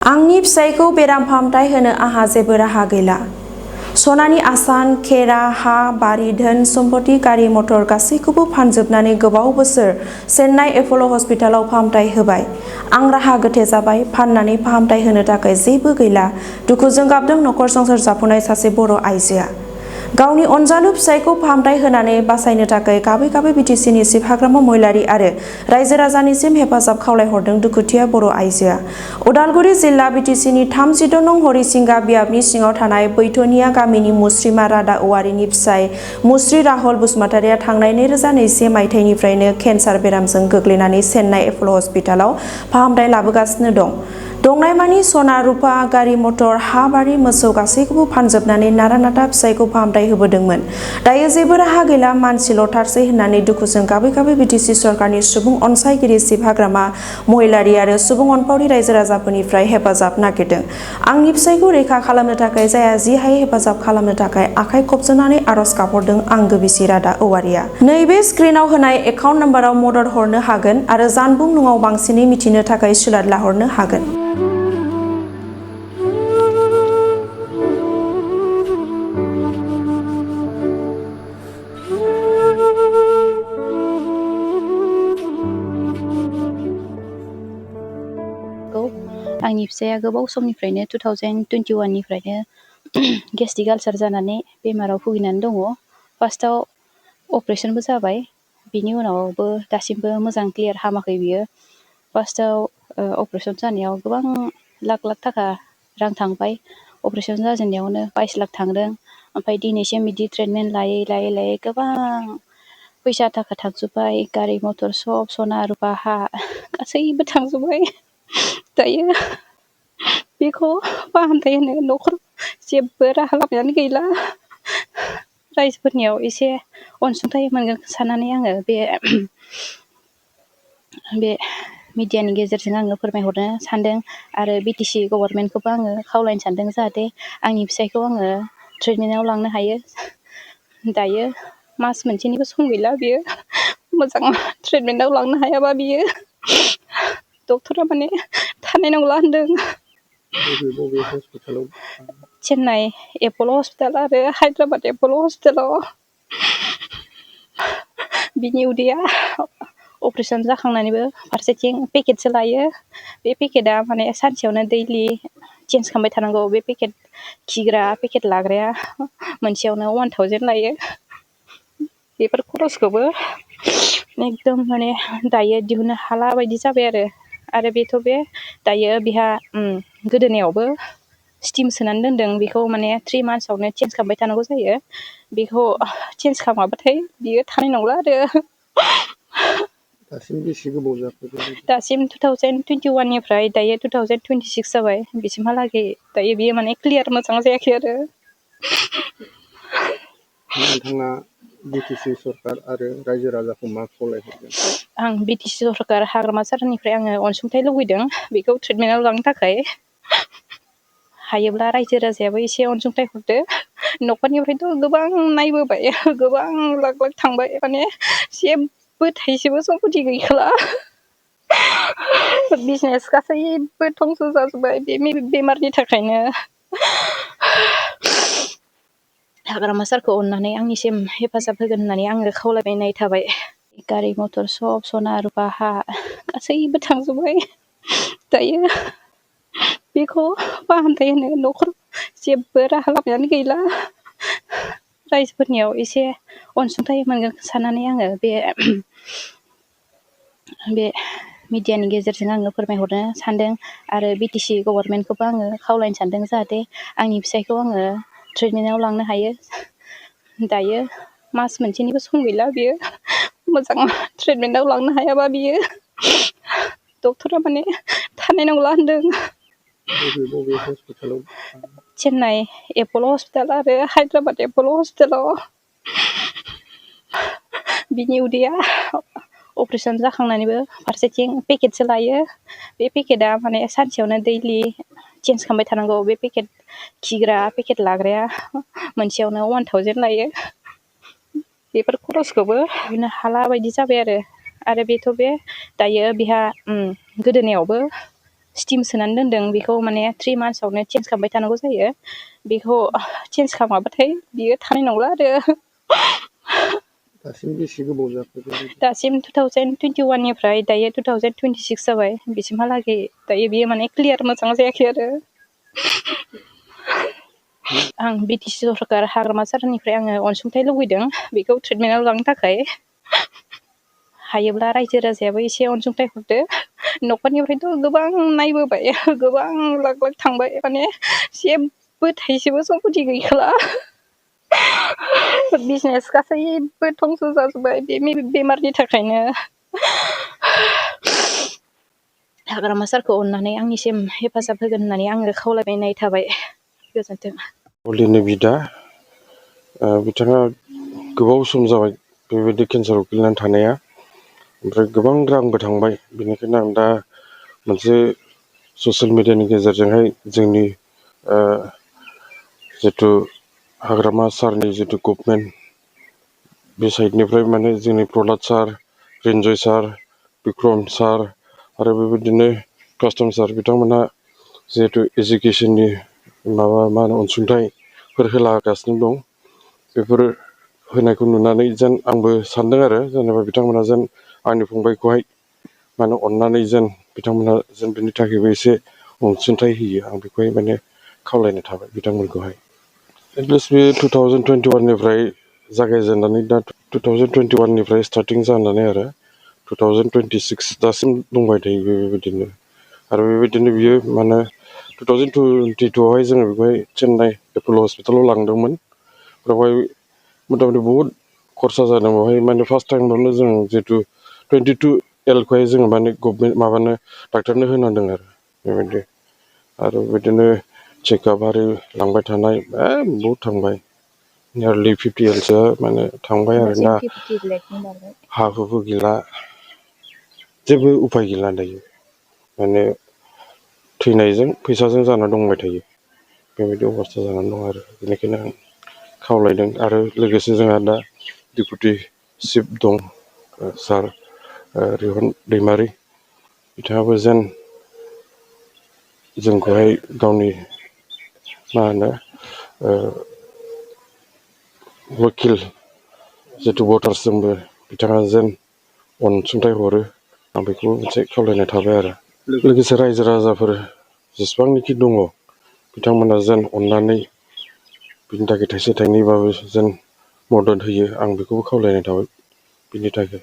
आंनि फिसायखौ बेराम फाहामथाय होनो आंहा जेबो राहा गैला। सनानि आसान, खेरा, हा, बारि, धोन सम्पति, गारि मटर गासैखौबो फानजोबनानै गोबाव बोसोर चेन्नाइ एप'ल हस्पिटालाव फाहामथाय होबाय। आं राहा गोथे जाबाय। फाननानै फाहामथाय होनो थाखाय जेबो गैला। दुखुजों गाबदों नखर संसार जाफुनाय सासे बर' आइजोआ। गावनि अनजालु फिसायखौ फाहामथाय होनानै बासायनो थाखाय गाबै गाबै बिटिसिनि चिफ हाग्रामा महिलारि आरो रायजो राजानिसिम हेफाजाब खावलायहरदों दुखुथिया बर' आइजोआ। उदालगुरि जिल्ला बिटिसिनि 36 नं हरिसिंगा बियाबनि सिङाव थानाय बैथनिया गामिनि मुस्रिमा राधा औवारिनि फिसाय मुस्रि राहुल बसुमतारिया थांनाय 2021 मायथाइनिफ्रायनो केन्सार बेरामजों गोग्लैनानै चेन्नाइ एप'ल हस्पिटालाव फाहामथाय लाबोगासिनो दं। दंनायमानि सना रुपा, गारि मटर, हा बारि मोसौ गासैखौबो फानजोबनानै नारा नाथा फिसायखौ फाहामथाय होबोदोंमोन। दायो जेबो राहा गैला, मानसिल' थारसै होननानै दुखुजों गाबै गाबै बिटिसि सरकारनि सुबुं अनसायगिरि चिफ हाग्रामा महिलारि आरो सुबुं अनफावरि रायजो राजाफोरनिफ्राय हेफाजाब नागिरदों। आंनि फिसायखौ रैखा खालामनो थाखाय जायहा जि हायो हेफाजाब खालामनो थाखाय आखाइ खबजनानै आरज गाबहरदों आंगो बिसि राधा औवारिया। नैबे स्क्रिनाव होनाय एकाउन्ट नाम्बाराव मदद हरनो हागोन आरो जानबुं नङाव बांसिनै मिथिनो थाखाय सुलाद लाहरनो हागोन। आंनि फिसाया गोबाव समनिफ्रायनो 2021 निफ्रायनो गेस्ट्रिक आलसार जानानै बेमाराव भुगिनानै दङ। फार्स्टआव अपारेशनबो जाबाय, बिनि उनावबो दासिमबो मोजां क्लियार हामाखै बियो। फार्स्टआव अपारेशन जानायाव गोबां लाख लाख थाखा रां थांबाय। अपारेशन जाजेननायावनो 22 लाख थांदों। ओमफ्राय दिनैसिम बिदि ट्रिटमेन्ट लायै लायै लायै गोबां फैसा थाखा थांजोब्बाय। गारि मटर सब सना रुपा हा गासैबो थांजोब्बाय। दायो बेखौ फाहामथाय होनो न'खर जेबो राहा लामायानो गैला। रायजोफोरनियाव एसे अनसुंथाइ मोनगोन साननानै आङो बे मिडियानि गेजेरजों आङो फोरमायहरनो सानदों आरो बिटिसि गभर्नमेन्टखौबो आङो खावलायनो सानदों जाहाथे आंनि फिसायखौ आङो ट्रिटमेन्टआव लांनो हायो। दायो मास मोनसेनिबो सम गैला, बियो मोजां ट्रिटमेन्टआव लांनो हायाबा बियो डक्टरा माने थानाय नंला होनदों। बबे हस्पिटालाव? चेन्नाइ एप'ल हस्पिटाल आरो हायद्राबाद एप'ल हस्पिटालाव। बिनि उदैया अपारेशन जाखांनानैबो फारसेथिं पेकेटसो लायो। बे पेकेटआ माने सानसेयावनो दैलि चेन्ज खालामबाय थानांगौ। बे पेकेट खिग्रा पेकेट लाग्राया मोनसेयावनो 1000 लायो। बेफोर खरसखौबो एकदम माने दायो दिहुननो हाला बायदि जाबाय आरो बेथ' बे दायो बेहा गोदोनायावबो स्टिम सोनानै दोनदों। बेखौ माने 3 मान्थ्सआवनो चेन्ज खालामबाय थानांगौ जायो। बेखौ चेन्ज खालामाबाथाय बियो थानाय नंला आरो। दासिम बेसे गोबाव जाखो? दासिम 2021 निफ्राय दायो 2026 जाबाय। बिसिमहालागै दायो बियो माने क्लियार मोजां जायाखै आरो। नोंथाङा बिटिसि सरकार आरो रायजो राजाखौ मा खावलायहरगोन? आं बिटिसि सरकार हाग्रामा सारनिफ्राय आङो अनसुंथाइ लुबैदों बेखौ ट्रिटमेन्टआव लांनो थाखाय। हायोब्ला रायजो राजायाबो एसे अनसुंथाइ हरदो। न'खरनिफ्रायथ' गोबां नायबोबाय, गोबां लाख लाख थांबाय, माने जेबो थाइसेबो सम्पति गैखाला। बिजनेस गासैबो धंस जाजोब्बाय बे बेमारनि थाखायनो। हाग्रामा सारखौ अननानै आंनिसिम हेफाजाब होगोन होननानै आङो खावलायनाय थाबाय। गारि मटर सब सना रुपा हा गासैबो थांजोब्बाय। दायो बेखौ फाहामथाय होनो न'खर जेबो राहा लामायानो गैला। रायजोफोरनियाव एसे अनसुंथाइ मोनगोन साननानै आङो बे मिडियानि गेजेरजों आङो फोरमायहरनो सानदों आरो बिटिसि गभर्नमेन्टखौबो आङो खावलायनो सानदों जाहाथे आंनि फिसायखौ आङो ट्रिटमेन्टआव लांनो हायो। दायो मास मोनसेनिबो सम गैला, बियो मोजां ट्रिटमेन्टआव लांनो हायाबा बियो डक्टरा माने थानाय नंला होनदों। बबे हस्पिटालाव? चेन्नाइ एप'ल हस्पिटाल आरो हायद्राबाद एप'ल हस्पिटालाव। बिनि उदैया अपारेशन जाखांनानैबो फारसेथिं पेकेटसो लायो। बे पेकेटआ माने सानसेयावनो दैलि चेन्ज खालामबाय थानांगौ। बे पेकेट खिग्रा पेकेट लाग्राया मोनसेयावनो 1000 लायो। बेफोर खरसखौबो दिहुननो हाला बायदि जाबाय आरो बेथ' बे दायो बेहा गोदोनायावबो स्टिम सोनानै दोनदों बेखौ माने 3 मान्थ्सआवनो चेन्ज खालामबाय थानांगौ जायो बेखौ चेन्ज खालामाबाथाय बियो थानाय नंला आरो दासिम बेसे गोबाव जाखो बेबायदि? दासिम 2021 निफ्राय दायो 2026 जाबाय बिसिमहालागै दायो बियो माने क्लियार मोजां जायाखै आरो आं बिटिसि सरकार हाग्रामा सारनिफ्राय आङो अनसुंथाइ लुबैदों बेखौ ट्रिटमेन्टआव लांनो थाखाय हायोब्ला रायजो राजायाबो एसे अनसुंथाइ हरदो न'खरनिफ्रायथ' गोबां नायबोबाय गोबां लाख लाख थांबाय माने जेबो थाइसेबो सम्पति गैखाला बिजनेस गासैबो धंस जाजोब्बाय बे बेमारनि थाखायनो हाग्रामा सारखौ अननानै आंनिसिम हेफाजाब होगोन होननानै आङो खावलायनाय थाबाय गोजोन्थों। अलिनि बिदा बिथाङा गोबाव सम जाबाय बेबायदि केन्साराव गोग्लैनानै थानाया ओमफ्राय गोबां रांबो थांबाय बेनिखायनो आं दा मोनसे ससियेल मिडियानि गेजेरजोंहाय जोंनि जिथु हाग्रामा सारनि जिथु गभर्नमेन्ट बे साइडनिफ्राय माने जोंनि प्रहलाद सार रिन्जय सार बिक्रम सार आरो बेबायदिनो कास्टम सार बिथांमोनहा जिहेतु एजुकेसननि मा होनो अनसुंथाइफोर होलागासिनो दं बेफोर होनायखौ नुनानै जेन आंबो सानदों आरो जेनेबा बिथांमोना जेन आंनि फंबायखौहाय माने अननानै जेन बिथांमोना जेन बिनि थाखायबो एसे अनसुंथाइ होयो आं बेखौहाय माने खावलायनो थाबाय बिथांमोनखौहाय एटलिस्ट बे 2021 निफ्राय जागायजेननानै दा 2021 निफ्राय स्टार्टिं जानानै आरो 2026 दासिम दंबाय थायो बेबायदिनो आरो बेबायदिनो बियो माने 2022 आवहाय जोङो बेखौहाय चेन्नाइ एप'ल हस्पिटालाव लांदोंमोन बेवहाय मथा मथि बहुद खरसा जादों बेवहाय माने फार्स्ट टाइमावनो जों जिहेतु 22L खौहाय जोङो माने गभर्नमेन्ट माबानो डाक्टारनो होनांदों आरो बेबायदि आरो बेबायदिनो चेकआप आरि लांबाय थानाय बहुद थांबाय नियारलि 50Lसो माने थांबाय आरो दासिम दा 50 लाखनि बारबाय हा हुबो गैला जेबो उफाय गैला दायो माने थैनायजों फैसाजों जाना दंबाय थायो बेबायदि अबस्था जानानै दं आरो बेनिखायनो आं खावलायदों आरो लोगोसे जोंहा दा डिपुटि चिफ दं सार रिहन दैमारि बिथाङाबो जेन जोंखौहाय गावनि मा होनो वकिल जिथु भटार्सजोंबो बिथाङा जेन अनसुंथाइ हरो आं बेखौ मोनसे खावलायनाय थाबाय आरो लोगोसे रायजो राजाफोर जेसेबांनाखि दङ बिथांमोना जेन अननानै बिनि थाखाय थाइसे थाइनैबाबो जेन मदद होयो आं बेखौबो खावलायनाय थाबाय बिनि थाखाय